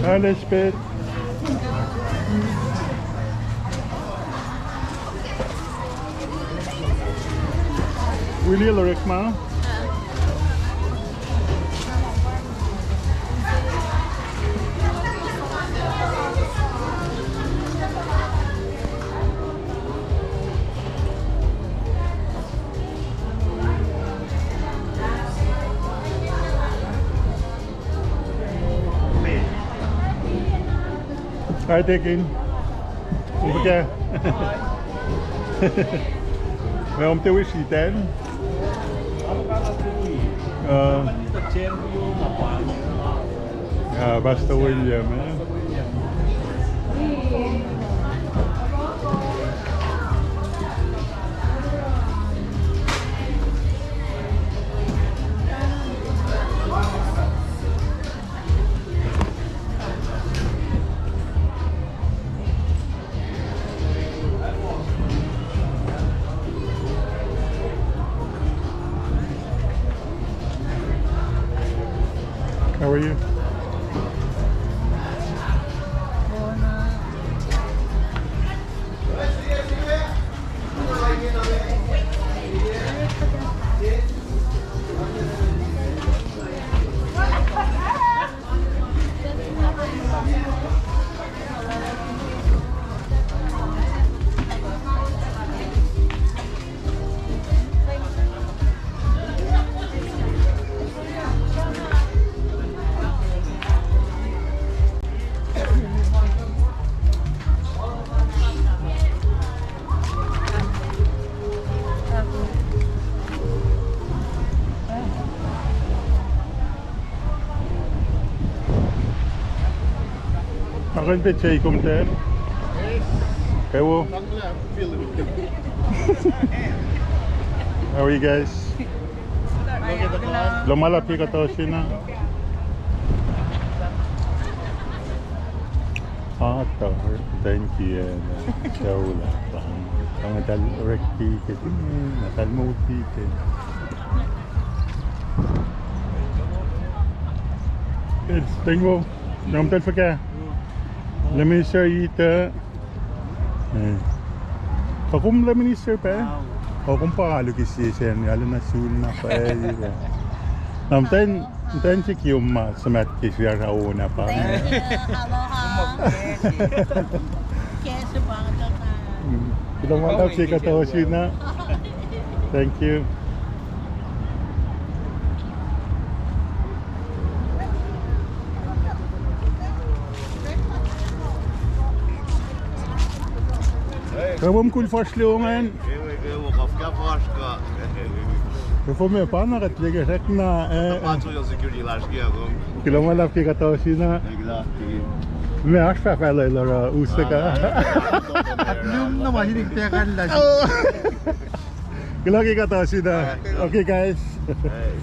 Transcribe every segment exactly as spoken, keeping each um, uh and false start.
Alles bet. Williel orekma. Ai tekin. Ubuke. Nga om te wish iten. Uh, uh, Pastor William, eh? How are you? Akun pet se ikum te. Kewo. How are you guys? Lomala pika to sina. Ata, thank you, eh, Saula, pahn. Tama tal rekti ke, na tal moti ke. It's Bengal. Nam tal faka. Let me show you the, eh. Kakum Lebanese sir pa? Kakum pa alu kisi sen, alu na sul na pa, eh. Nam ten, ten si kium ma, samat kisi ara ona pa. Thank you. Aloha. Kesi bang tata. Hmm. Kita mantap si kata sina. Thank you. Kawom kul fahsr liongan. Ewe, ewe, kaf ka fahsr ka. Reform me pa na kuht leke srackna, eh, pa eh. Social security lasr ke ako. Kuloh ma luhlahp ke kuhtuh sina. Eklac. Me oasr fahfahlwel oruh us ka. Ah, ah, ah. At lum na ma hinik te kan las. Oh. Kuloh ke kuhtuh sina. Alright, kuloh. Okay, guys. Hey.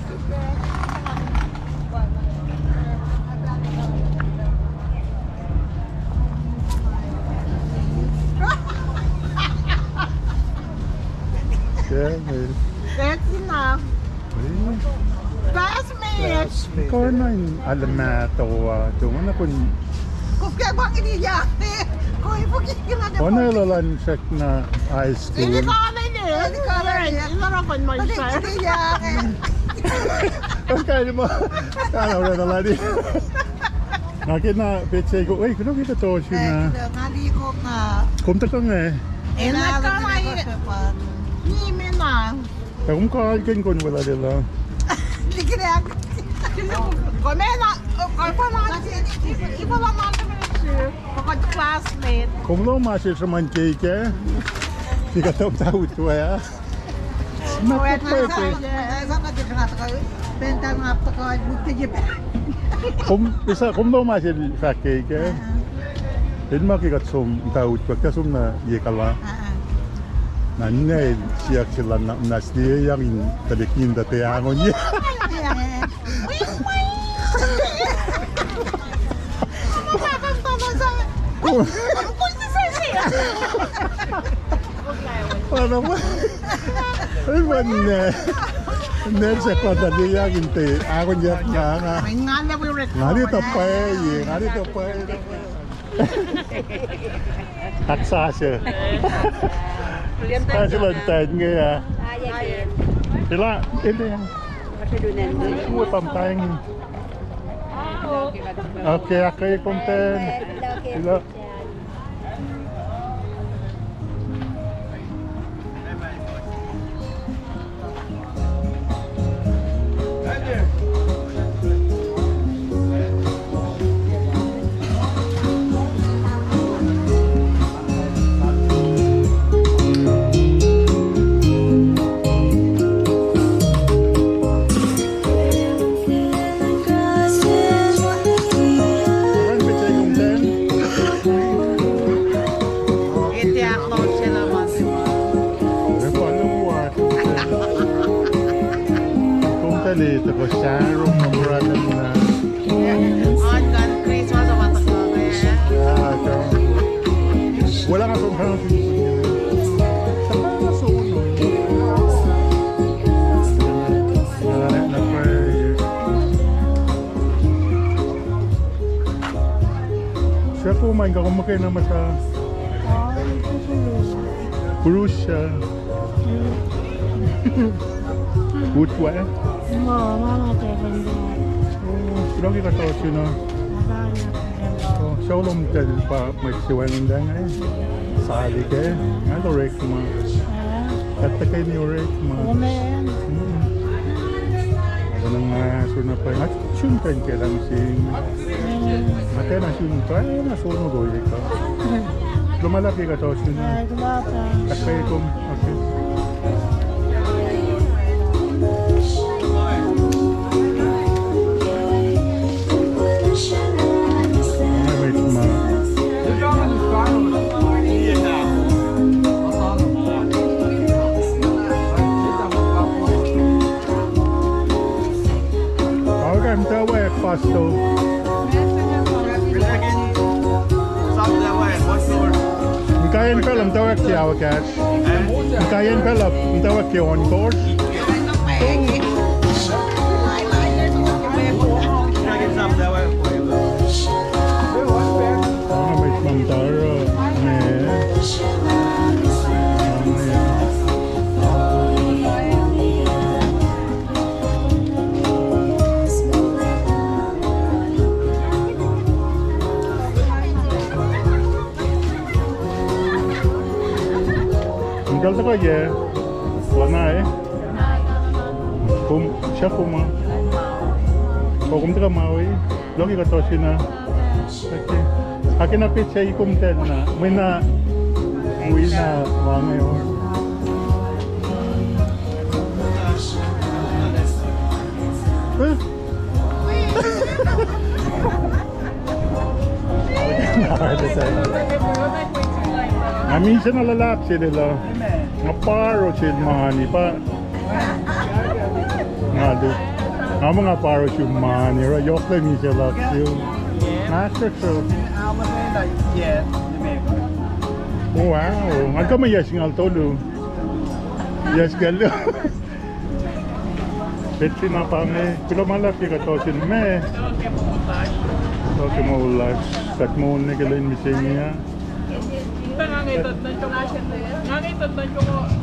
Yeah, man. That's enough. Really? Classmates. Kau na in alma toa, tu mana kun. Kufke bang ini ya. Kau ibu kikila de. Ona lalan sek na high school. Ini kau na ini. Ini kau na ini. Ini orang kon main sa. Kau ini ma. Kau na orang lari. Nga ke na pet se ko, "Oi, kuloh ke kuhtuh sina." Nga liye kom na. Kom tuhkuh inge. Ena kama i. Ni me na. Kom kal ken kon wala lela. Likin ak. Kom ena, kom pa na. Ipa la na. Kom classmate. Kom lo ma se sruhmuhn keik ah. Ika tom ta utwe ah. Kom, isa, kom lo ma sel fahk ke ike. El ma ke kuht som ta utwe, kuht som na ye kala. Na nina el siyuck sel na, na sliye yang in tuhlihk in tuh te angon ye. Oruh ma, oruh ma ne, ne se pata liye kin te, akon yak nga, nga. Nga ni tapwe, nga ni tapwe. Taksase. Taksase luhn ten inge ah. Sila, inde. Uwe pam taing. Okay, okay, kom ten. Sila. Kom tali, toko sarom na muratan na. An kan Christmas a mata ka. Wala nga kom kan. Saka na so. Na, na pray. Sako main ka kom ke na masa. Kurusha. Utwe. Ma, ma, ma, te bende. Oh, lagi ka tau sino. Mata ya. Oh, shalom tel pa mai siwan dang eh. Sali ke. Nga lo rek ma. Kata ke ni rek ma. Amen. Ako na nga suna pa. Nga sun kan ke lang sing. Nga kena sun pa, eh, na sono do ye ka. Lumalap ye ka to sun. Ay, lumalap. At pa ye kom, okay. Ay, wait, ma. Aoka mtawek, Pastor. Mkayen pacl mtawek ke aoka. Mkayen pacl mtawek ke ohnkohsr. Kom kal tuhkuh yac? Lana eh? Kom, siyuck kom ah? Kom tuhkuh Maui? Loki kuhtuh sina. Okay. Akena pet se ikum ten na. Mwena. Mwena wange. Huh? Nga misac na luhlahp sel lah. Nga paro sel mani pa. Nga tu. Nga muh nga paro sel mani. Ra yohk lah misac luhk sel. Nga srihk srihk. Oh, wow. Nga kuh ma yac singucul tolu. Yac singucul tolu. Petri na pa inge, kuloh ma luhlahp ke kuhtuh sin me. Kuht ke moul lasr, kuht moul nuh ke lwen mihsenge ah.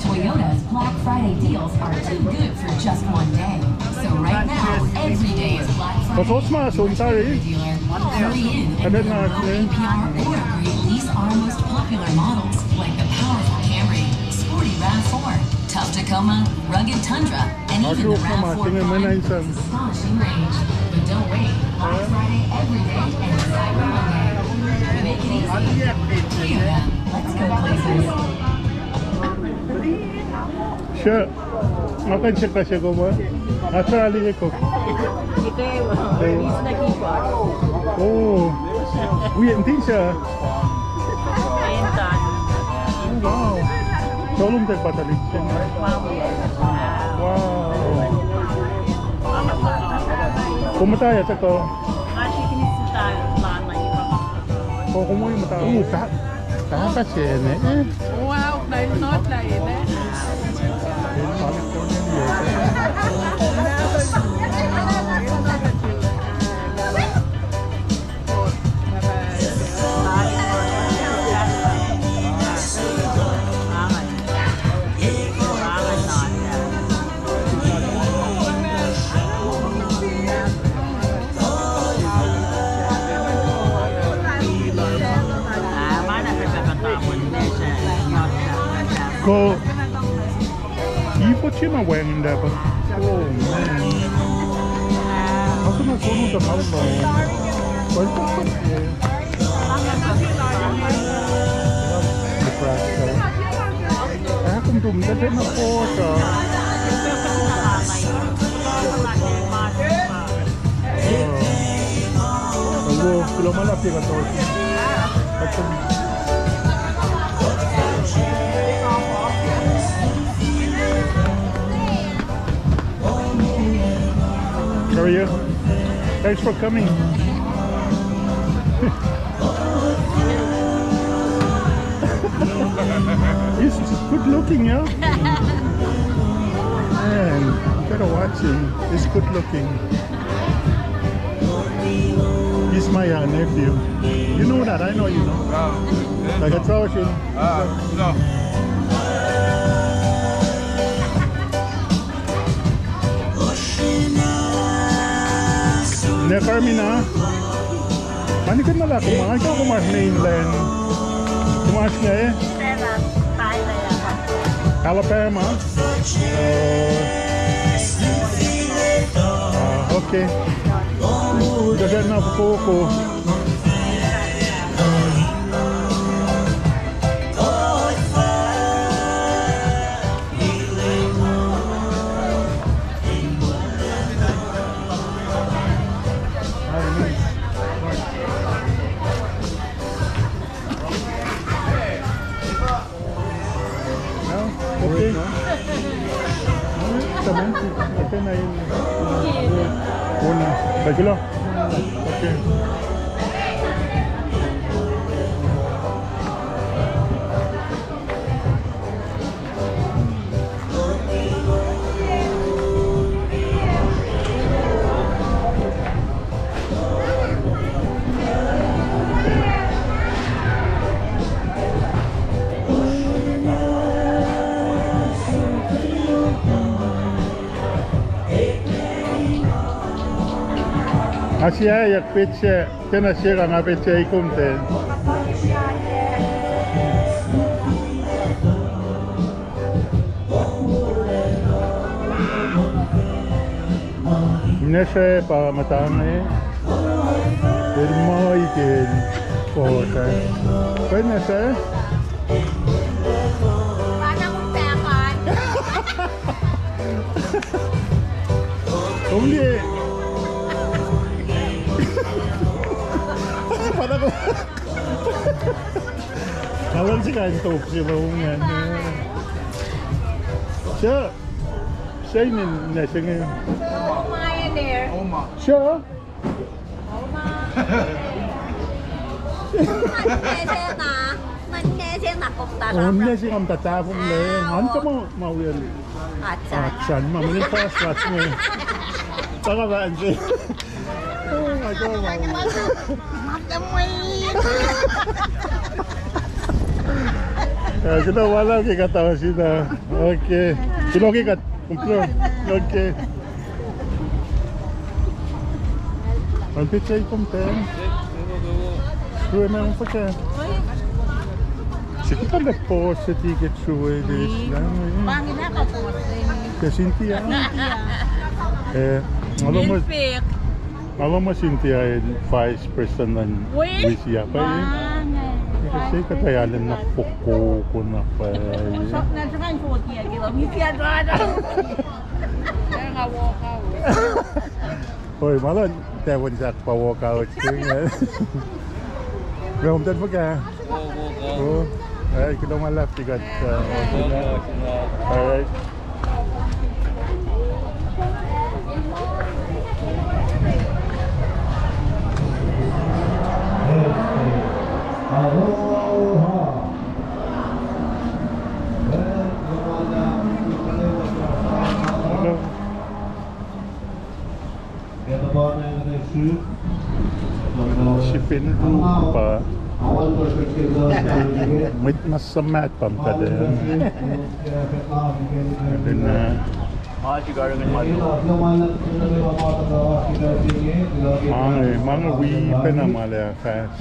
Toyota's Black Friday deals are too good for just one day. So right now, every day is Black Friday. Hurry in and get a low A P R or upgrade lease our most popular models, like the powerful Camry, sporty rav four, tough Tacoma, rugged Tundra, and even the rav four Prime with its astonishing range. But don't wait. Black Friday every day and Cyber Monday. Make it easy. Toyota. Let's go places. Sure. Nga kuh in siyuck kahsruh kom ah. Nga srali ye kom. Ite, uh, wi na ki pa. Oh. Wi, intin sa. Wow. Solum tel patali. Wow. Kom muhta ya sako. Nga srihke in sita lana ipa. Koko mui muhta. Uh, pah-, pahpah se ne, eh? Wow, na el not na el, eh? Ko, ipo chima wang in dapa. Oh, man. Aku na sonu ta malu. Well, Ahkmtum, tete na pota. Alo, kuloh ma luhlahp ke kuhtuh. How are you? Thanks for coming. He's good looking, yeah? Man, you gotta watch him. He's good looking. He's my, uh, nephew. You know that. I know you know. Ah, yeah. Like a Trojan. Ah, no. Ne Carmina. Ani kuht na lah kuh ma, kuh ma mainland. Kuh ma inge? Alabama. Uh, okay. Kuht na koko. Okay. Tamam. Okay na yun. Una. Pagkula. Okay. Asia yak petse, tena seka nga petse ikum ten. Nese pa matang e. El moi kel kohta. Koi nese? Only. Pada ko. Alan si kain top si ba ungan. Siya. Siya inin na siya ngayon. Oma yan er. Oma. Siya. Oma. Mane siya na. Mane siya na kom tata. Mane siya kom tata kom le. An ka ma, ma uyan. Atsan. Atsan, ma mane pas pas mo. Taka ba anse. Oh my God. Eh, kita wala ke kata sina. Okay. Sino ke kat-, okay. Ang picture kom ten. Sure, meron pa siya. Sige, pag-post sa ticket, sure, this lang, eh. Bangin na ka po. Kay Cynthia. Cynthia. Eh, alam mo, alam mo Cynthia, eh, vice president ng Wisi pa, eh. Kasi katayalen na poko ko na pa, eh. Sa na sa kan forty a kilo, Cynthia, da, da. Kaya nga walk out. Oy, malan, tawon sak pa walk out. Kaya nga. Nga umtan pa ka. Oh, ay, kuloh ma luhlahp tikat, uh, all right. Srihpen luhk pa mwet na suhmaht pa muhtahl an. Ena ma inge, ma inge wi pacna ma lah fahsr.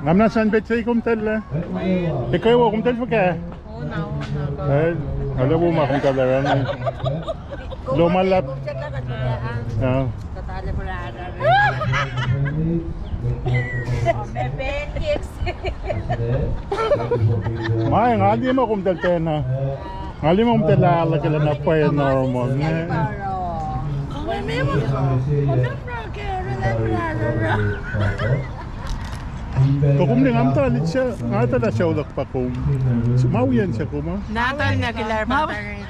Nga muhna sang pet se kom tala. Ekuh wo kom tala fuhkah? Eh, nga lah wo ma kom tala rani. Lohm ma luhlahp. Ah. Ma nga liye ma kom tala tena. Nga liye ma kom tala lah ke lah na pwacye normal ne. Kom ne nga muhta lihk se, nga tala sucu luhk pa kom. Ma wiyacn se kom ah? Nathan na kilar ma.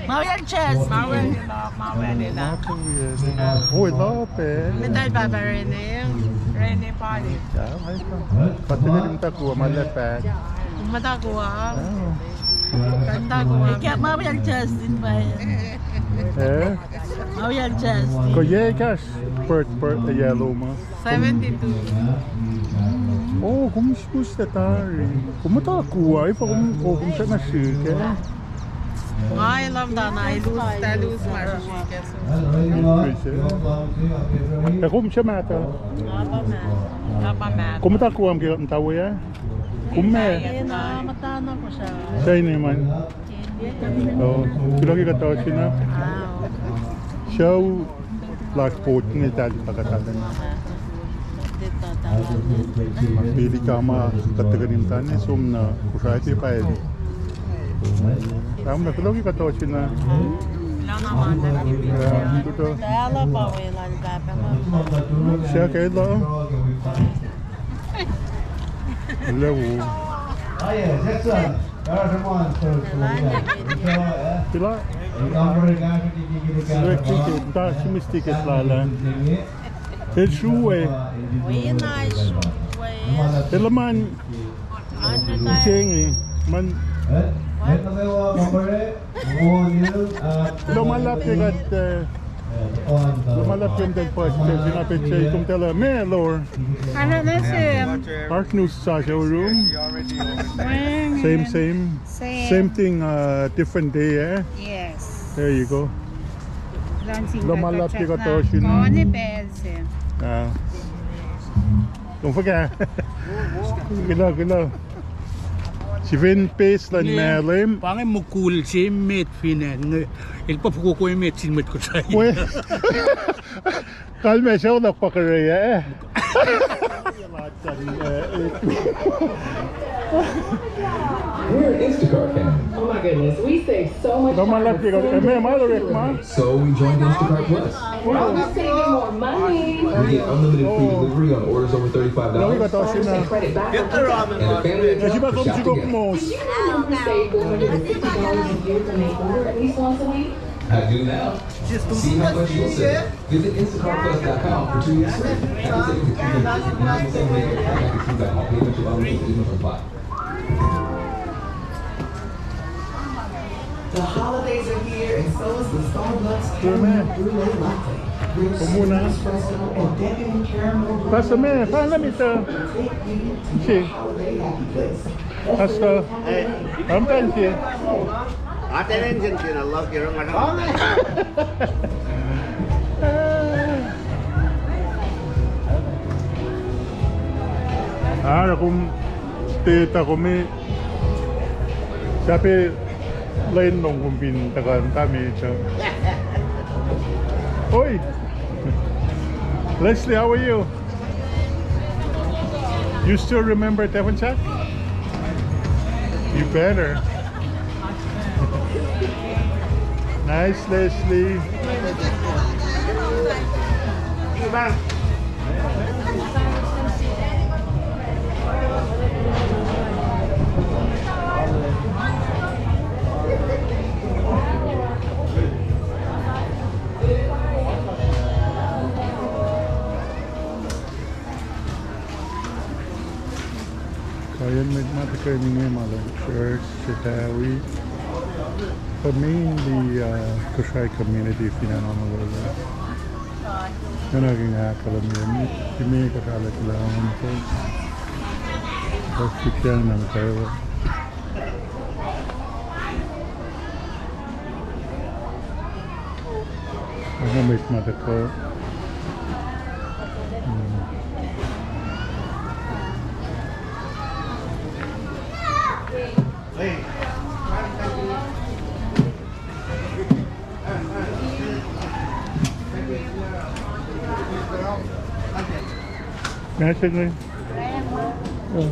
Ma wiyacn chest. Ma wiyacn, ma wiyacn. Oh, elah pac. Metal papa Rene. Rene pali. Patuh kuh in muhta kuh ma lah pac. Muhta kuh. Muhta kuh. Ke ma wiyacn chest in pa. Eh? Ma wiyacn chest. Kuh yac ekahsr birth, birth yac lom ah? Seventy-two. Oh, kom srihpac tari. Kom muhta kuh ah, efuh kom, kom srihpac na srihke. Nga elam tana elus, elus ma srihke. Ac kom srihpac mahtuh. Kom muhta kuh ah ke muhta we ah? Kom ma? Sain eman. Oh, kuloh ke kuht ohsun ah. Sucu lasr po inge tali pa kuht ah. Pili kama kuht tuhkweni muhta ne som na Kosrae pa el. Ram na kuloh ke kuht ohsun ah. Kuloh. Suc ke elah? Lewo. Pila? Muhta simis ticket lal ah. El sruwe. El luhman. Chenge. Man. Lohm ma luhlahp ke kuht, eh, lohm ma luhlahp ke kom tala pa, eh, sina pet se kom tala me lor. Oasr news sa showroom. Same, same. Same thing, uh, different day, eh? Yes. There you go. Lohm ma luhlahp ke kuht ohsun ah. Kom fuhkah? Kuloh, kuloh. Sifacn pes luhn Malem. Pa inge mukul se met fin acn inge. El pa fokoko emet sin mwet Kosrae. Kalmac se onak pa kere, eh? We're an Instacart family. Oh my goodness, we save so much time. Lohm ma luhlahp ke kuht, eh, me ma lorek ma. So we joined Instacart Plus. Now we're saving more money. We get unlimited free delivery on orders over thirty-five dollars. Farmers get credit back for pickup. And a family account for shop together. Did you know you can save four hundred fifty dollars a year when they order at least once a week? I do now. See how much you'll save. Visit Instacart Plus dot com for two weeks free. After saving the two hundred fifty dollars, you can make a cashback receipt by all payments or other reasons apply. The holidays are here, and so is the Starbucks Caramel Brûlée Latte. Rich espresso and decadent caramel brewed with a holiday happy place. That's the, I'm thank you. Attenin sin sin, I love you. Ah, na kom te ta kom e sape len nong kom fin takan tami ta. Oi. Leslie, how are you? You still remember Devon Jack? You better. Nice, Leslie. Yen mwet ma tuhkweni inge ma luhn church, Setawi. But mainly, uh, Kosrae community fin acn Honolulu. Yen akihlen ahkkahlwemye, ime kuht arlac kuloh ma luhlahp. Kuht siyuck na muhtwacwacack. Nga mwet ma tuhkuh. Hmm. Message me. Oh.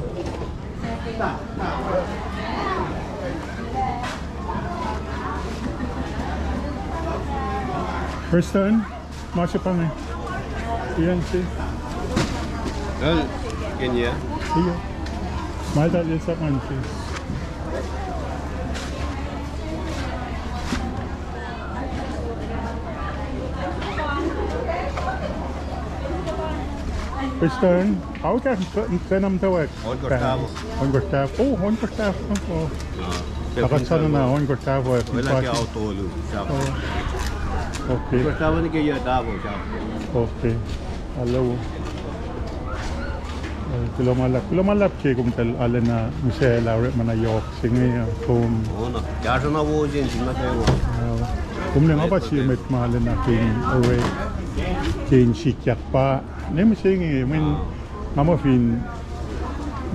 First time? Ma se pa inge. Ian se. Well, Kenya. Iya. Ma eltahl sap ngan se. First time. Au ka, ka, ka nam tawak. Ohnkohsr Tafo. Ohnkohsr Tafo. Oh, Ohnkohsr Tafo. Oh. Ah, Aga sana na Ohnkohsr Tafo. Wela ke Autolu. Oh. Okay. Ohnkohsr Tafo nuh ke yac Tafo, sahp. Okay. Hello. Eh, kuloh ma luhlahp, kuloh ma luhlahp ke komtahl arulacna mihsaclah orekma na yohk se inge, ah, kom. Oh, na. Kahsruh na wo sin, sin na kwewa. Ah, kom ne nga pa sie met ma arulacna kihn orek, kihn sikyak pa. Ne mihsenge, mweyen nga muh fin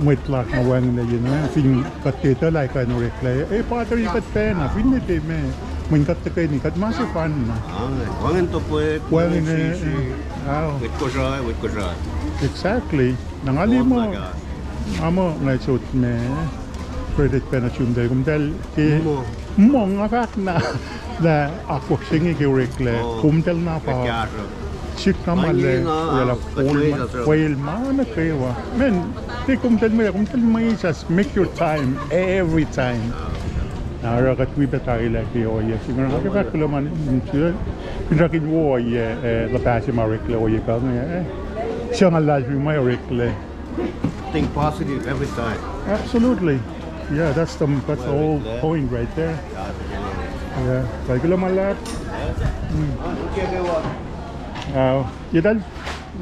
mwet lasr ma wacngihnlac, you know, fin kuht etuh lah kuh in oreklac, eh, pa tari kuht pacna, fin ne tiac me, mweyen kuht tuhkweni, kuht ma sefanna. Wacngihn topuk, wacngihn, eh, eh, mwet Kosrae, mwet Kosrae. Exactly. Na nga liye muh, nga muh nga sot me, credit pacna sum tari, komtahl ke, muh nga fahk na, lah akwuck se inge ke oreklac, komtahl na pa sik na ma lah orwaclah pwacl ma nuh kwewa. Man, tiac komtahl me, komtahl me, just make your time every time. Na oruh kuht wi pac tarilac ke ohiyac se inge, nga ke fahk kuloh ma, finsrak in wo ohiyac, eh, luhpah se ma oreklac ohiyac kuh inge, eh. Suc nga luhlahlfongi ma oreklac. Think positive every time. Absolutely. Yeah, that's the, that's the whole point right there. Yeah, kuloh ma luhlahp. Hmm. Au, eltahl,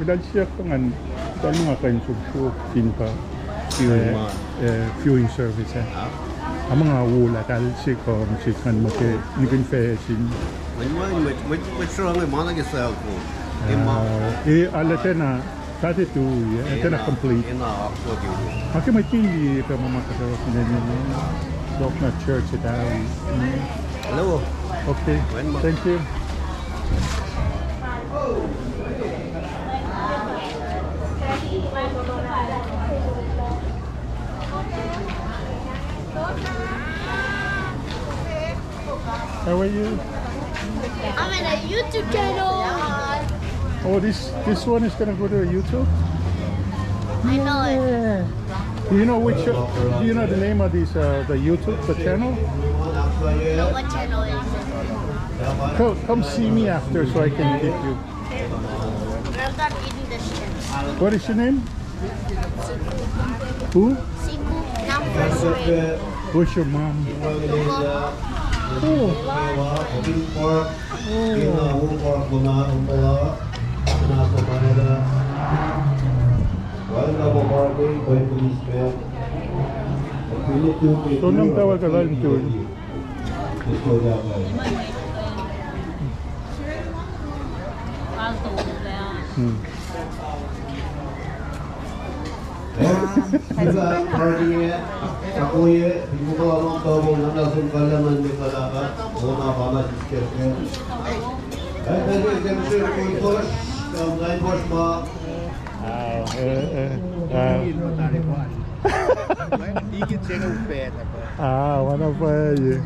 eltahl siyuck ngan, eltahl nga kuh in som sruok fin pa, eh, viewing service, eh. Ac ma nga wo lah eltahl se kom sik ngan muh ke nihkihn facsin. Mwet, mwet, mwet sruhnga ma nuh ke cell phone. Eh, ala tiacna, tiacna complete. Ac ke mwet kihn liye pac ma ma kuhtuh fin acn, yohk na church etuh. Hello. Okay. Thank you. How are you? I'm in a YouTube channel. Oh, this, this one is gonna go to YouTube? I know it. Yeah. Do you know which, do you know the name of this, uh, the YouTube, the channel? No, what channel is it? Come, come see me after so I can give you. I'm done eating the chicken. What is your name? Who? Siku, not first name. Who's your mom? Oh. Oh. Sonam tawal ka lal tun. Hmm. Wow, eh, eh, wow. Ah, one of, uh, yeah.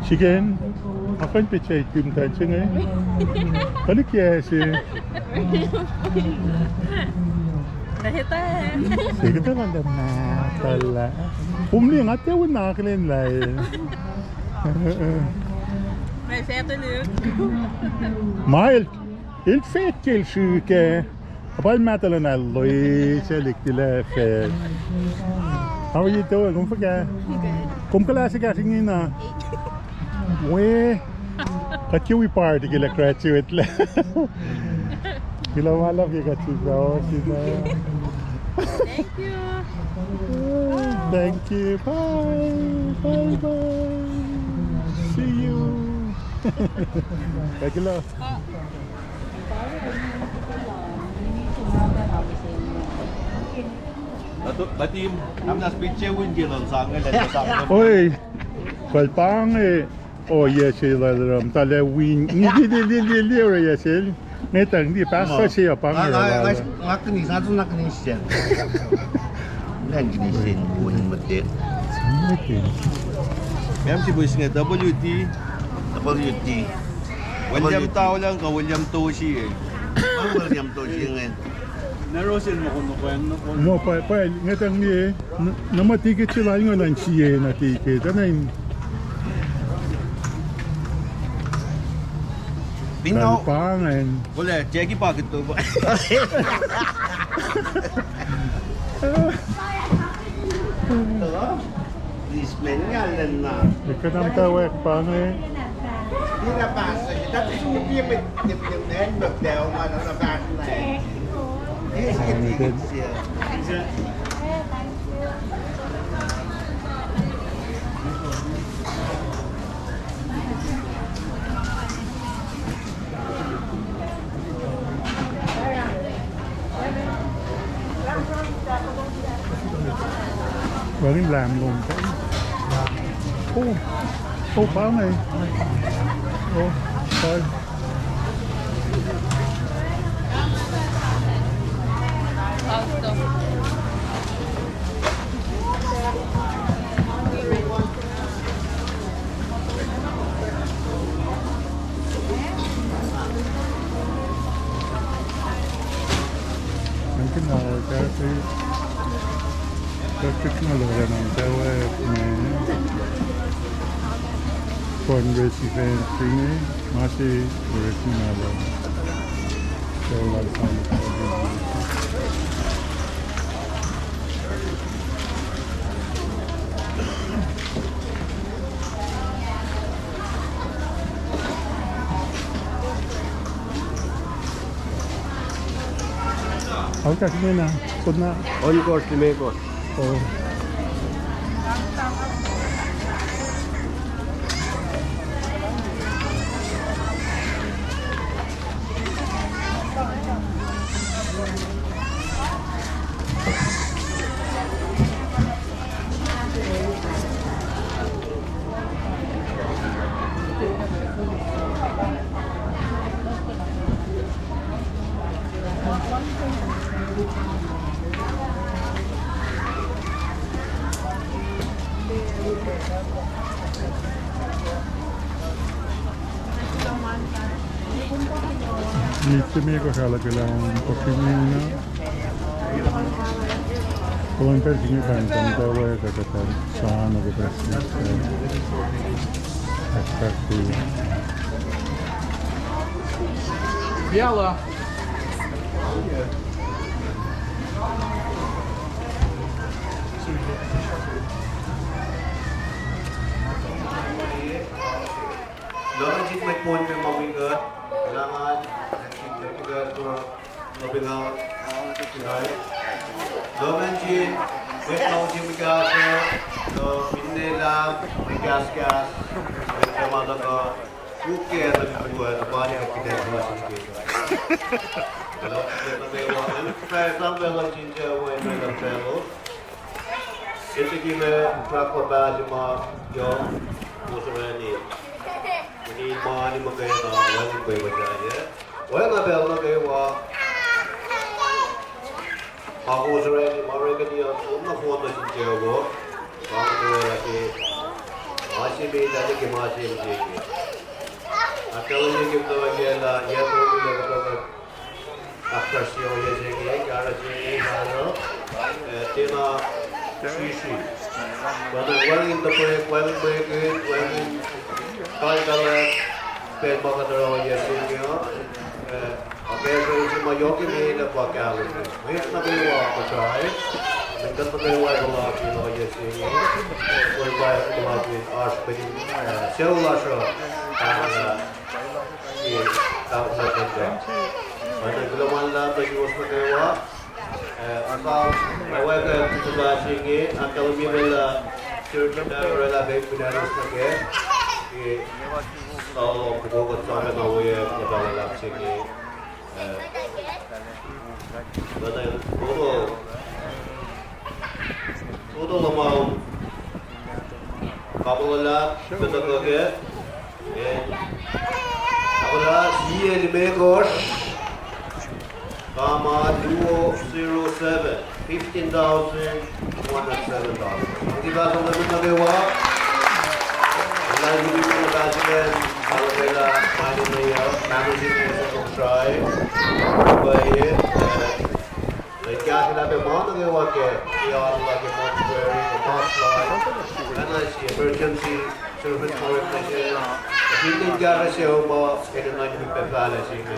Siken, akihn picture it kim tan singe. Kalik ya se. Sikita landa na tala. Umli nga te win na akihlen lai. Ma el, el fet ke el srihke. Apal matuh luhn el loesel ik tilac fet. How are you doing? Kom fuhkah? Kom kuhlahs kahs ingena? We. Kuht ke wi party ke lah graduate lah. Kuloh ma luhlahp ke kuht sifacna. Thank you. Thank you. Bye. Bye bye. See you. Kuloh. Kuht, kuht in, am na speech win ke lal sang, eh, lal sang. Oi, kal pang, eh, oh, yes, eh, lal ram, tala win. Ni, ni, ni, ni, ni, ni, ore, yes, eh. Ngetang, ni, pastor se ya pang, eh, lal. Nga kini, sa tu na kini siya. Nga kini sin, win mate. Mem si boys nge W T. W T. William Taulang ka William Toshi, eh. William Toshi nge. Narosin mo kono ko, no kono. Mo pa, pa, ngetang ni, eh. N-, nama ticket sila ingo nan sie na ticket. Ana in. Bino. Pangan. Wala, Jackie pocket to ba. Hello? Please, man, nga lena. Ikatam tawek pangan. Hindi na pastor. That is what we have been, been, been, been, been, been, been, been, been, been, been, been, been, been, been, Wacngihn lahm lom. Oh, oh, pa inge. Oh, pa. Mungkin na, kasi, kasi nga lo yan ang tawa, eh, fundraise event ini, masih urus ni nga lo. Tawa lang sa. Alkas mena, putna. On course, lime course. Oh. Nitsi me ko sala kela on kokimina. Kolon pacl kini kan kan tawa kata sahna kata sahna. Exactly. Biala. Lorenjin mwet pon me ma wi kuht, Langan, Acting Director, Lobingal, Sinai. Lorenjin mwet ma wi kuht, Lobingal, Lobinela, Mekaskas, mwet ma luhk, Kuke, Lobingal, Lobani, Acting Director. Hello, mwet ma wi kuht, Frank, Frank, Frank, Frank, Frank, Frank, Frank, Seti kime track pa pahsima yohk, kowos orani. Mani, mani, muhkwena, wacngihn pwepuh sahyac. Wacngihn pacl nuh kwewa. Ma kowos orani, ma orekeni an, som na fon nuh sin Jehovah. Pa nga orwaclah ke ma se met, ac ke ma se met. Ahkkahlwemye ke muhtwacwacack lah, yac tolu lah kuhtuh kuht ahkfahsrye ohiyac se inge, kahsruh se inge, kahsruh, eh, tiacna srihsrihk. Pwacnwacng wacngihn tohkohsrahi, wacngihn mwekihn, wacngihn kalkalah, Pacl ma kuht oruh ohiyac se inge uh, eh, akacsruhi se ma yohk emet uh pa kahlwem. Mwet nuh kwewa Kosrae, mwet nuh kwewa puhlakihn ohiyac se inge. Kwewa puhlakihn oasr mwet, eh, sucu lasr uh, ah, eh, ah, kuloh ma luhlahp nuh suwos nuh kwewa. Eh, asa, eh, wacngihn kuhtuh se inge, ahkkahlwemye lah, church, eh, orwaclah pac kunalos nuh kac. Eh, alo, kuh kuht sahp na we, eh, kuhtuh luhlahp se inge. Eh, kuhtuh, kuhtuh, kuhtuh luhman Kapolala, kuhtuh kuh ke. Eh, kapolala, sie limekohsr, comma, two oh zero seven, fifteen thousand one hundred seven dollars. Ang kipa sa nuh kwewa. Lah, in kuhtuh na pahsinen, alu pela, mani na ya, mani sin sa Kosrae. Pwacye, eh, Lwen kahsruh lah pac ma nuh kwewa ke, ke alu lah ke mortuary, ke mass line, ac na sie emergency service organization. Fin lwen kahsruh se ma enenuh in pac fahlah se inge,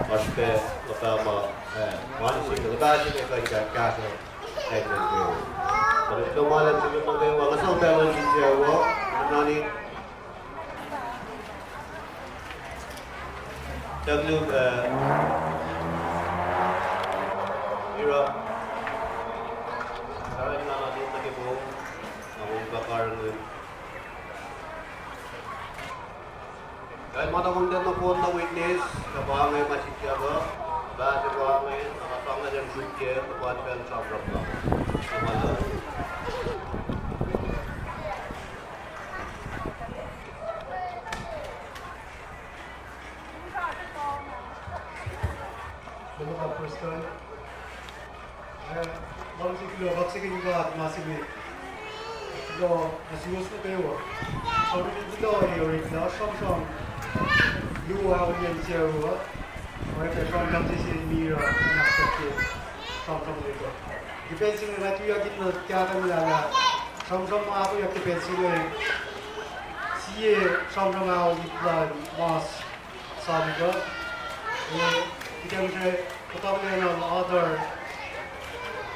oasr pac luhpah ma, eh, ma nuh se inge, luhpah se inge kuh in kahsruh, eh, nuh kwewa. Kuloh ma luhlahp nuh kwewa, nga sang pacl in siyuck, nani Takluk, eh, Ira. Tari nga na lut nuh ke moul, na moul pa karihngihn. Kal ma na kom ten na kon na witness, na pa inge ma sikyak uh, pa se pa inge, na ma sang na jen suk ke, na pa jen sramsram na. Na ma na. Kuloh, Pastor. Eh, luhngse kuloh, kaksakihn God ma se met. Kuloh, ma suwos nuh kwewa. Sramsram kuloh, eh, oreklah sramsram. Luo, aolin se uh. Oacyacpac sramsram se sin Mira, nahtuhsr ke sramsram leta. Ke pacl se inge nga tuyak in nuh kahtamlah lah sramsram ma tuyak ke pacl se inge. Sie sramsram aolin lal mas Sadiq uh. Eh, ita mihsre, kuhtuh lwen uh, Elder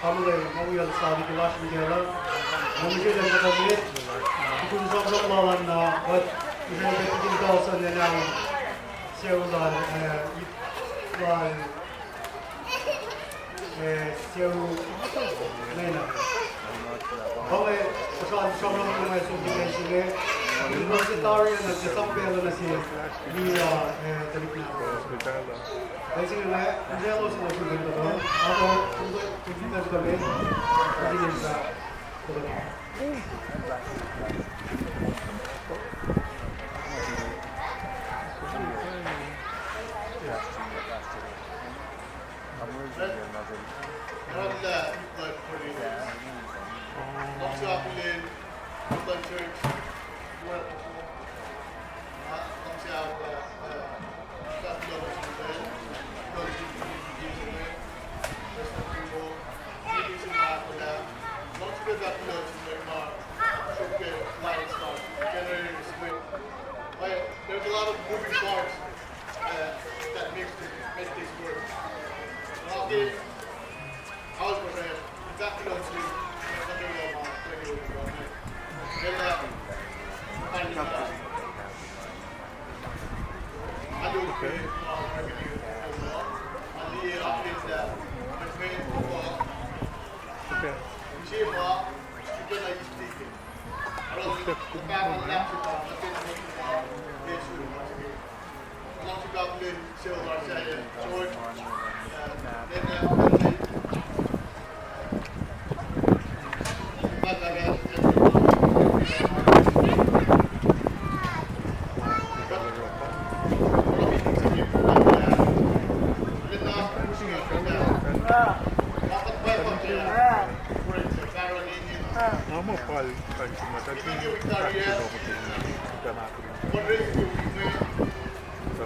Kamle, ma wiyacl Sadiq lasr in kacl uh. Na mihsre lwen kuhtuh met, tukun sramsram lal an na, but mihsre lwen tukun kalsahn lwen ah, sucu lal, eh, ip lal, eh, sucu lal na. Pa inge, puhsra sramsram inge ma som ke pacl se inge. Inge se tari na se sang pacl na se Mira, eh, tuhlihk nahtuhsr. Pacl se inge, inge elos elos inge kuhtuh. Ato, inge kuhtuh me. Inge sa kuhtuh. There's a lot of moving parts uh, that makes this, make this work. Okay, I was prepared. Exactly on time. Okay. Nga muh pal kuh in sihmlah tuh kuh in fahk kuloh kuht in muhta na kuh in. So,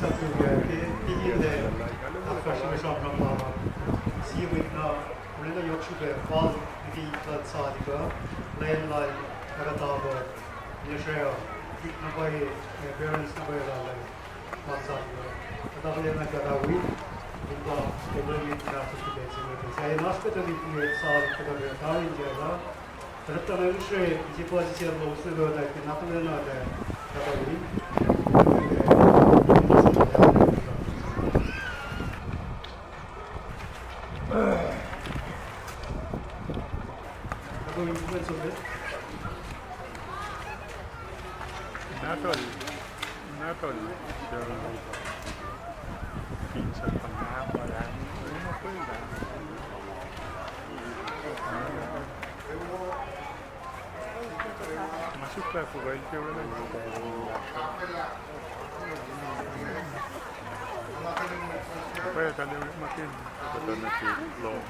Sahp ke, ke, ke, ke, ahkfahsrye sramsram lal. Sie mwet na, oraclah yohk srihpac, fal liki kuht sahp uh, lwen lal, ac kuhtuh kuh, nesrah, kid na pwacye, eh, parents na pwacye lal, eh, kuht sahp uh. Kuhtuh kuh lwen lal kuhtuh wi, in pa, eh, lwen liki na sahp ke pacl se inge. Sahyacn oasr kuhtuh liki sahp kuhtuh ke tari in jala. Kuhtuh na use, ise pa sisacl lowos nuh ke oraclah ke na kuh lwen lal, eh, kuhtuh wi. Natol, natol, pizza pa na pa la, una pwel la. Ma suk lah fuhkah el ke oraclah. Pwacye tahl makin, kuhtuh nuh ke lohm.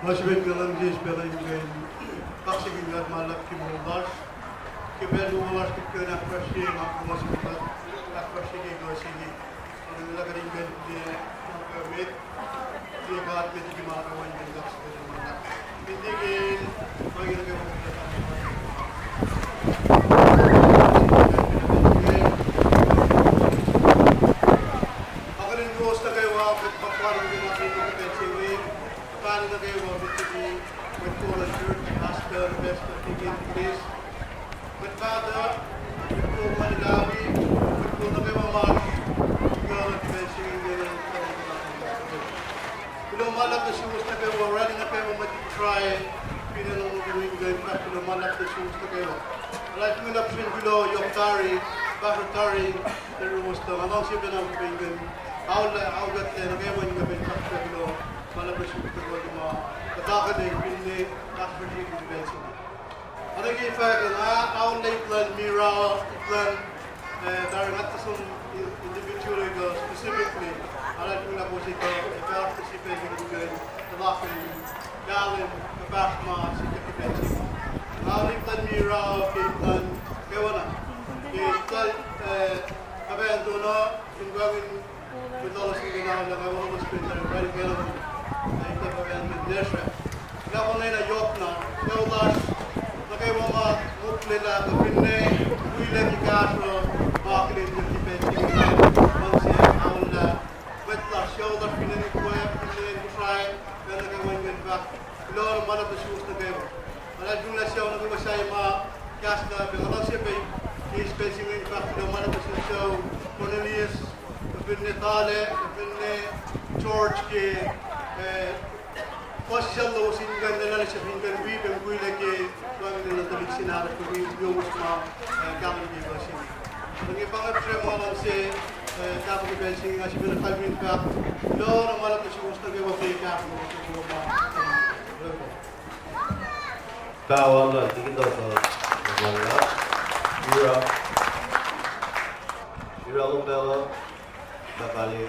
Ma srihpen kuhlwacng se pacl in kuh in kaksakihn God ma luhlahp ke moul lasr. Ke pacl wo lasr kuht kuh in ahkfahsrye ma kuh ma srihpen kuht ahkfahsrye ke kuh se inge. Kuht in kuh in kuh in tiac ma kuh met, tiac God met liki ma kuh in kuh in kaksakihn ma luhlahp. Indekin, ma inge nuh kwewa kuht Akihlen kowos nuh kwewa, kuht kuh in kuh in kuh in se inge, kuht kuh in nuh kwewa, mwet kol luhn church, pastor, pastor, deacon, priest, mwet pahtuh, mwet kol luhn Lawi, mwet kol nuh kwewa lasr, kuh in kuh in se inge, kuh in kuh in Kuloh ma luhlahp nuh suwos nuh kwewa, orani nuh kwewa mwet Kosrae, finne luhn England, fahk kuloh ma luhlahp nuh suwos nuh kwewa. Arlac fin luhlahp srihpen kuloh yohk tari, fahsruh tari, nuh suwos tuh, nga luhngse pacna muhkwena, aol, aol kuht nuh kwewa in kuh in fahsruh kuloh ma luhlahp nuh suwos nuh kwewa, ma kuht akihlen finne ahkfahsrye ke pacl se inge. Oacna ke fahk uh, nga aol lah ip luhn Mira, ip luhn Eh, tari nga tuh som individually kuh specifically, arulacna kowos etuh, eh, pahpah srihpac se kuht kuh in puhlakihn kahlwem, kuh pahpah ma sikyak ke pacl se inge. Nga liye kuht in mirror ke kuht in kwewana. Ke kuht in, eh, kuh pacna in, in wacngihn mwet lalos in kuh in aolah, nga wacngihn spirit, eh, writing kahlwem, eh, kuht in kuh pacna in nurse. Nga konwacna yohkna, sucu lasr nuh kwewa ma moklelah kuh finne wilac ke kahsruh ma akihlen ke pacl se inge, luhngse aollah mwet lasr, sucu lasr fin acn Kosrae, fin acn Kosrae, pacl nuh kwewa in kuh in fahk kuloh na ma luhlahp nuh suwos nuh kwewa. Nga luhlahlfongi lah sucu nuh kwewa sahyac ma kahslah pac, nga luhngse pac eis pacl se inge in fahk kuloh ma luhlahp nuh sin sucu Cornelius, kuh finne Tale, kuh finne George ke, eh, puhsisacl lowos in kuh in lwelah nuh sesr in kuh in wi pac mukwilac ke wacngihn luhn tuhlihk se nahtuhsr kuh wi yowos ma, eh, kahlwem ke puhs inge. Tuh inge pa inge pihsrem ma luhngse, eh, tahpuh ke pacl se inge, nga sifacna kalweni in fahk kuloh na ma luhlahp nuh suwos nuh kwewa ke kahsruh lowos nuh kwewa ma, eh, Paho luhn Tikin Tohkoh, Ira, Ira Lumpelo, Bakali.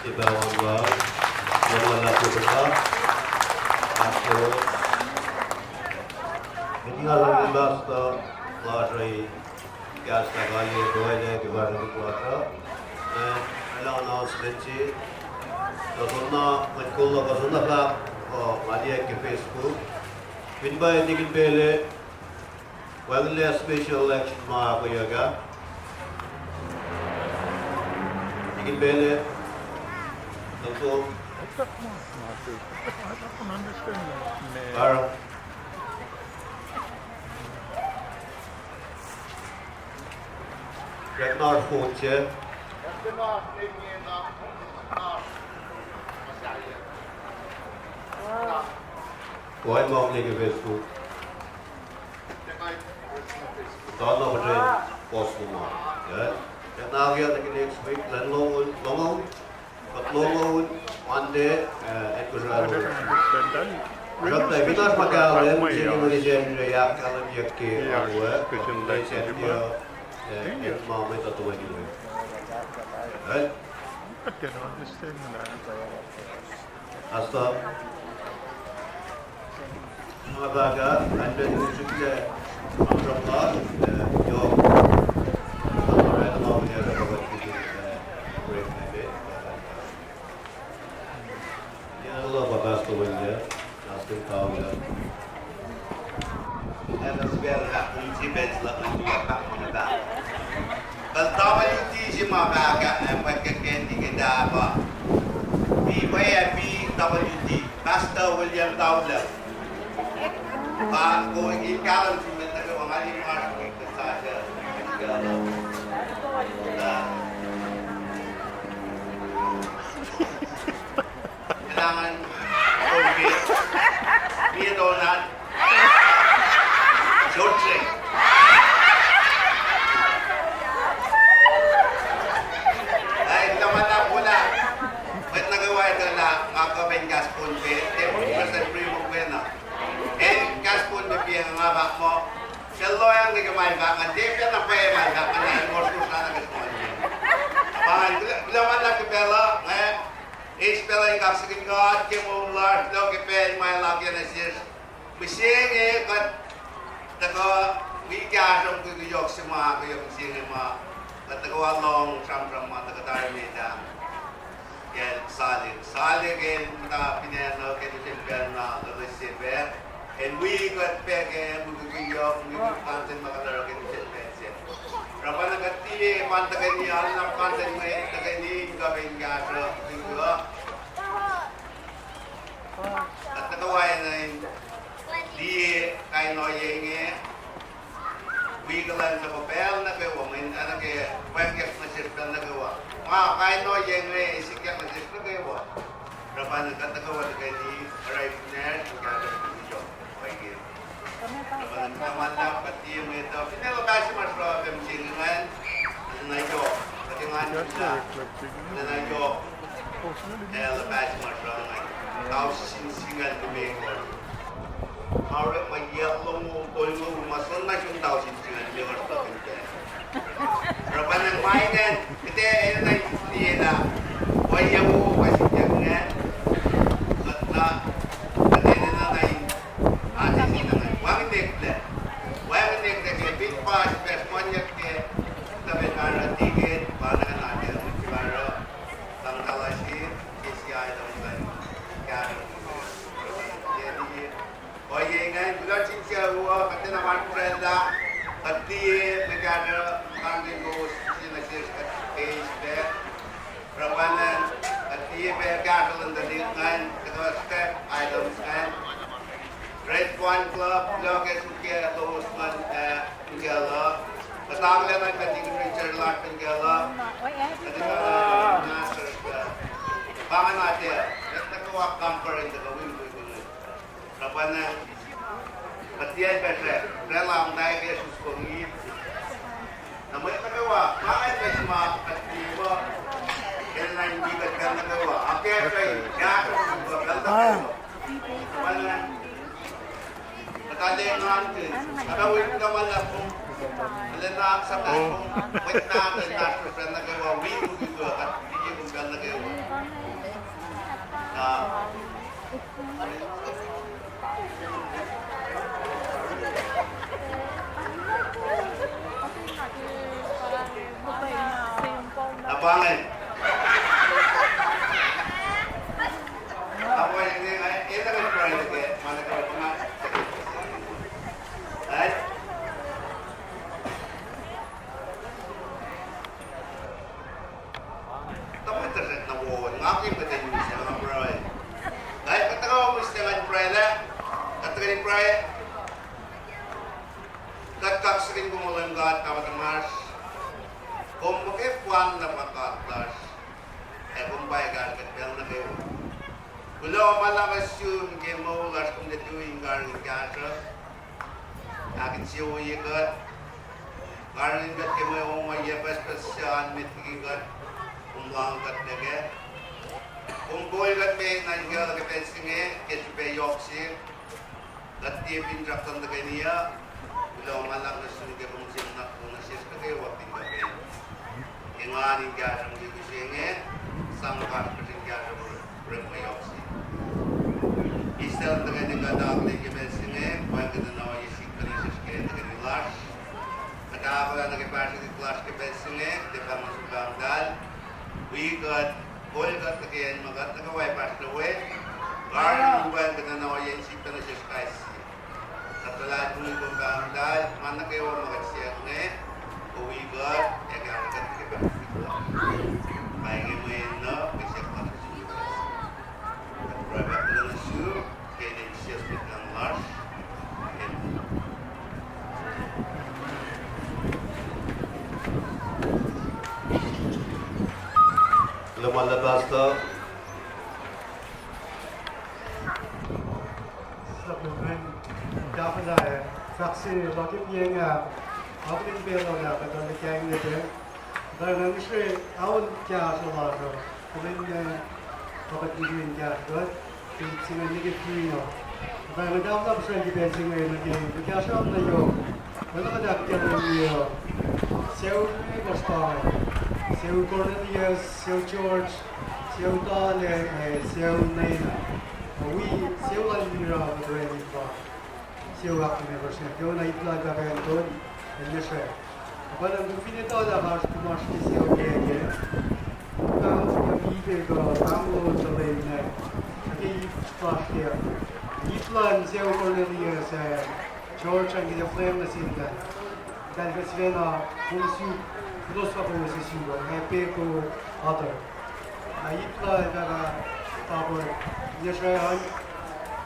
Ipac wal, Leman Lakutuka, Pastor. Meeting ah luhn pastor, lasr uh, kahs na kaliyac pruhe ke pahsrwelihk lasr uh. Eh, elan announcement se. Kuh soenna, mwet kol uh, kuh soenna fahk, uh, kaliyac ke Facebook. Fin pa Tikin Pele, wacngihnlac special election ma ahkoeyuck ah. Tikin Pele, Toktok. Ar- Ragnar Fotse. Kuh in ma liki Facebook. Tana pacl in post lom an. Kuht na ke next week, lwen longoul, longoul, kuht longoul, Monday, eh, acn Kosrae. Kuht fin oasr ma kahlwem, seni mwe December, ahkkahlwemyeyuck ke alu, December, eh, acn ma mwet uh toeni we. Eh? Asta. Nga fahk ah, an pen sukla, ang srapla, eh, yohk. Ang orek ma ulia srapla, eh, break nebe. Ina kuloh pa Pastor William, Pastor Paul. Ina kuloh pa Pastor William, Pastor Paul. Kal W T se ma fahk ah, eh, mwet ke kenti ke tapa. P W T, Pastor William Towler. Pa ko in kahlwem sin mwet nuh kwewa, nga liye ma srihke sasuc. Kailangan, okay. Liye tonan. Short track. Ke ma el fahk ngan, tiac pacna pwacye ma el fahk ngan, el kosrkosr na ke srihpen. Pa ngan, kuloh ma luhlahp ke pacl uh, nga eis pacl in kaksakihn God ke moul lasr, kuloh ke pacl ma el akiyac nuh sesr. Mihsenge kuht tuhkuh wi kahsruh mukwikwi yohk se ma, ke yohk mihsenge ma, kuht tuhkuh lohng sramsram ma tuhkuh tari met ah. Ke sali, sali ke muhta finacnuh ke nuh sel pacl na loes se pac. El wi kuht pac ke mukwikwi yohk, mukwikwi content ma kuht oruh ke nuh sel pacl se. Oruh pa na kuht tiac pan tuhkweni, arulacna content mwe tuhkweni in kuh pac in kahsruh mukwikwi uh. Kuht tuhkuh wa enenuh in liye kain ohiyac inge. Wi kuhlwacnsap pacl nuh kwewa, mweyen oacna ke pwengkack nuh sesr pacl nuh kwewa. Ma kain ohiyac inge sikyak nuh sesr nuh kwewa. Oruh pa na kuht tuhkuh wa tuhkweni, oruh in kunacsr in kahsruh yohk ohiyac. Oruh pa na kuht ma luhlahp kuht tiac mwet uh, finne luhpah se ma sruh ke mihsenge ingacn, arulacna yohk, kuht engan in lah, arulacna yohk. Ac luhpah se ma sruh ingacn, tausin singucul limekohsr. Orekma yac longoul tolngoul ma soenna sun tausin singucul limekohsr tuh fin pac. Oruh pa na ma ingacn, kuht enenuh in liye lah ohiyac wo ma sikyak ingacn, kuht na, kuht enenuh na in, a, wacngihn eklac. Wacngihn eklac ke fin pa sipac srihmanyuck ke, tuh pacl ma oruh ticket, pa na kuh na ke mwet se ma oruh, sang tala se, ke sia etuh muhtuhn kahsruh. Ohiyac ingacn, kuloh sin sucu uh, kuht tiacna ma oraclah, kuht liye mwe kahsruh, muhkahn ke kowos, nuh sesr kuht eis pac. Oruh pa na, kuht liye pac kahsruh luhn tuhlihk ingacn, tuhkuh step items ingacn. Red Wine Club, kuloh ke suk ke lowos ingacn, ah, fin kacl uh. Kuht akihlen na kuht in Richard lasr fin kacl uh. Kuht in, ah, Masters, ah, pa ingacn atac, kuht tuhkuh wa compare in tuhkuh wi mukwikwi. Oruh pa na, kuht tiac pac srwack, srwack lah muhta ke sus kongit. Na mwet nuh kwewa, pa ingacn ma kuht liye muh, enenuh in wi kuht pacl nuh kwewa. Akacsruhi, kahsruh kuht pacl nuh kwewa. Oruh pa na, kuht arulacna engankihn, kuht arulacna muhta lah kom, arulacna sapta kom, mwet na, mwet na srwack nuh kwewa, wi mukwikwi, kuht liye kom pacl nuh kwewa. Na, na pa ingacn. Na pa ingacn, eh, enenuh in pruhe nuh ke ma nuh kwewa, ma, eh? Tuh mwet tuhsruhk na wo, nga ke mwet in mihs, nga pruhe. Kuht tuhkuh mihs, nga pruhe lah, kuht tuhkweni pruhe. Kuht kaksakihn kom, O Leum God, Pahpah tuhmasr. Kom muhkwena pa God lasr, ac kom pa kahsruh kuht pacl nuh kwewa. Kuloh ma luhlahp nuh sum ke moul lasr, kom tiac tui in karihngihn kahsruh, ahkinsewowoye kuht, karihngihn kuht ke mwe ongaiyac pucspucs se an met liki kuht, kom lohng kuht nuh kac. Kom kol kuht me nuh in kuh ke pacl se inge, ke srihpac yohk se, kuht tiac finsrak kuh in tuhkweni uh. Kuloh ma luhlahp nuh sum ke kom use nuhnak nuh sesr nuh kwewa fin kuht engan in kahsruh mukwikwi se inge, sang kasrkuhsr in kahsruh orekma yohk se. Eis tuh in tuhkweni kuht akihlen ke pacl se inge, wacngihn kuht in ohiyac sikyak nuh sesr ke tuhkweni lasr. Kuht ahkolah nuh ke pahsrwelihk lasr ke pacl se inge, kuht ac pahngon sum Pahpah Muhtahl. Wi kuht, kol kuht nuh ke acn ma kuht nuh kwewa ac fahsr nuh we. Karihngihn wacngihn kuht in ohiyac sikyak nuh sesr kais sie. Kuht luhlahlfongi kom Pahpah Muhtahl, ma nuh kwewa ma kuht siyuck inge, kom wi kuht, ac kahsruh kuht ke pahsrwelihk lasr. Pa inge mwe enenuh, mwe siyuck lasr nuh sum. Kuht pruhe pac kuloh nuh sum, ke inen Jisus Mwet Lahngo lasr. Amen. Kuloh ma luhlahp, Pastor. Sahp lukun tahfwelah, fahk se luhk ke pacl inge, akihlen pacl uh lah kuht arlac kainglac pac. Tuh nga ngihsre aol kahsruh lasr uh, kuhlwacnna, pa kuht liki in kahsruh kuht, ke singucul nuh ke three uh. Tuh nga tahfwelah puhsren ke pacl se inge nuh ke, ke kahsruh na yohk. Pacna kuht ahkkahlwemye, uh, sucu me kostan, sucu Cornelius, sucu George, sucu Tale, ac sucu Nena. Wi sucu lal Mira, Matueni pa sucu ahkkahlwemye kostan, kuh na ip lal pahpah Anton, el Meshach. Pacna kom fin etuh lah oasr kom oasr ke sucu kac, pa kom ipac kuh pahngol tuh lwen na, ke ip lasr ke, ip luhn sucu Cornelius, uh, George an ke flame nuh sin God. Eltahl ke sifacna, kom suk, kulos fah kowos suk, ac Peko Otter. Na ip lal pahpah Topor, Meshach an,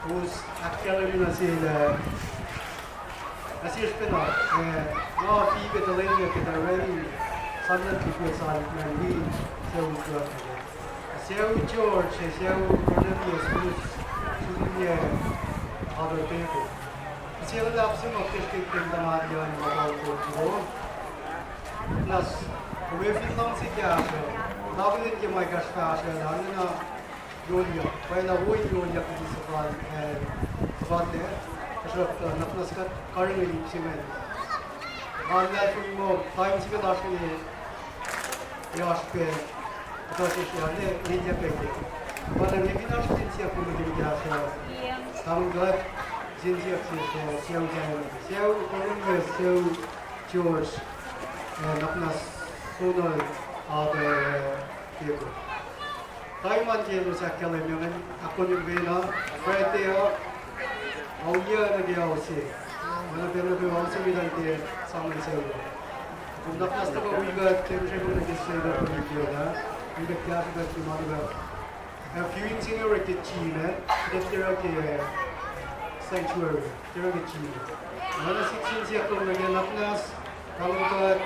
kowos ahkkahlwemye nuh sel, uh, nuh sesr pacna, uh, nga fin pac tuhlweyuck ke tuh orani, sang nuh ke kuht sal man wi, sucu George, sucu George, sucu Cornelius, kowos suk inge, Otter Peko. Ase luhlahp se ma ke srihke in tuh ma liye ma pahol kowos. Nas, kom fin luhngse kahsruh, na kuht in ke ma ekahsr fahsruh lah, na, yohliyak, pwacye lah wo in yohliyak liki suhfal, eh, suhfal lac, tuhsruhktuh, nwackna kuht karihngihn ip se ingacn. Nga luhlahlfongi muh time se ke lasr inge, ac oasr pac, kuhtuh sesr ah, elyah pac ke. Pacna nga fin oasr kihtin siyuck kom in kahsruh, tamuhlwel, kihtin siyuck sesr, sucu Cornelius, sucu Cornelius, sucu George, eh, nwackna Sonol, Otter, eh, Peko. Time an ke elos ahkkahlwemye ingacn, ahkkahlwemye na, Friday uh, ao yac nuh ke ao se. Oacna pacna ke ao se met an ke sang nuh sel. Kom nwackna tuhkuh wi kuht, tiac srihke nuh ke se kuht wi kuht ah, wi kuht kahsruh kuht ke ma nuh kuht. Ac viewing se inge orek ke gym ah, kuht tiac orek ke, eh, sanctuary, tiac orek ke gym ah. Oacna sixteen se kuht nuh ke nwackna, kahlwem kuht,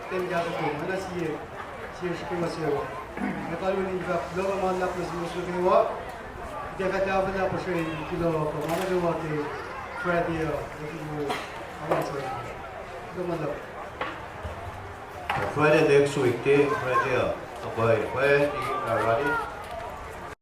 ten kahsruh kuht, oacna sie, sie srihke ma se uh. Ac kalweni in fahk kuloh ma luhlahp nuh suwos nuh kwewa. Kuht ac fah tahfwelah puhsren kuloh kuh ma nuh kwewa ke Friday uh, ac fin wo, aman se. Kuloh ma luhlahp. Friday next week, ke Friday uh, pwacye, pwacye, uh, Rani.